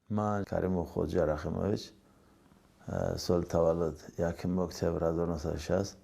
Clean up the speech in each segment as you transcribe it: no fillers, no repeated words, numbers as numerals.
Ман Каримов Хоҷа Рахимович, соли таваллуд 1 октябр 1960,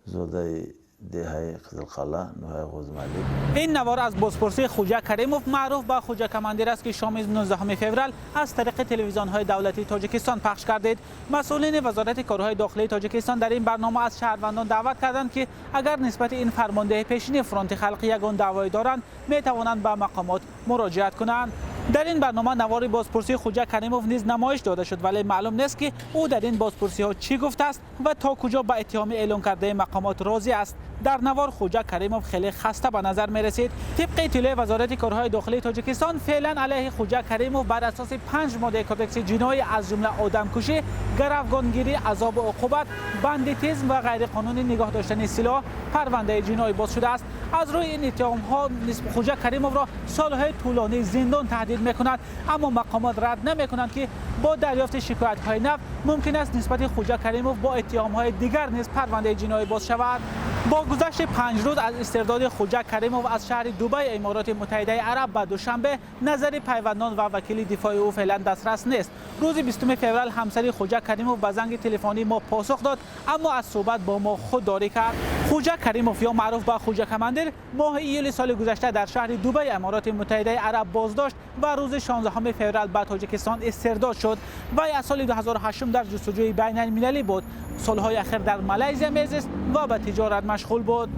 зодаи деҳаи Қизилқалъа, ноҳияи Ғузмалик. Ин навор аз бозпурсии Хуҷа Каримов, маъруф ба Хуҷа Командир, аст, ки шоми 19 феврал аз тариқи телевизионҳои давлатии Тоҷикистон пахш кардед. Масъулини Вазорати корҳои дохилии Тоҷикистон дар ин барнома аз шаҳрвандон даъват карданд, ки агар нисбати ин фармондеҳи пешини фронти халқӣ ягон даъвое доранд, метавонанд ба мақомот муроҷиат кунанд. Дар ин барнома навори бозпурсии Хуҷа Каримов низ намоиш дода шуд, вале маълум нест, ки ӯ дар ин бозпурсиҳо чӣ гуфтааст ва то куҷо ба иттиҳоми эълон кардаи мақомот розӣ аст. Дар навор Хуҷа Каримов хеле хаста ба назар мерасид. Тибқи иттилои Вазорати корҳои дохилии Тоҷикистон, феълан алайҳи Хуҷа Каримов бар асоси панҷ моддаи Кодекси ҷиноӣ, аз ҷумла одамкушӣ, гаравгонгирӣ, азобу уқубат, бандитизм ва ғайриқонунӣ нигоҳ доштани силоҳ парвандаи ҷиноӣ боз шудааст. Аз рӯи ин иттиҳомҳо Хуҷа Каримовро солҳои тӯлонии зиндон таҳдид мекунад, аммо мақомот рад намекунанд, ки бо дарёфти шикоятҳои нав мумкин аст нисбати Хуҷа Каримов бо иттиҳомҳои дигар низ парвандаи ҷиноӣ боз шавад. Бо гузашти 5 рӯз аз истирдоди Хуҷа Каримов аз шаҳри Дубай, Имороти Муттаҳидаи Араб, ба Душанбе, назари пайвандон ва вакили дифои ӯ феълан дастрас нест. Рӯзи 20 феврал ҳамсари Хуҷа Каримов ба занги телефонии мо посух дод, аммо аз суҳбат бо мо худдорӣ кард. Хуҷа Каримов ё маъруф ба Хуҷа Командир моҳи июли соли гузашта дар шаҳри Дубай, Амороти Муттаҳидаи Араб, боздошт ва рӯзи 16 феврал ба Тоҷикистон истирдод шуд. Вай аз соли 2008 дар ҷустуҷӯи байналмилалӣ буд. Солҳои ахир дар Малайзия мезист ва ба тиҷорат машғул буд.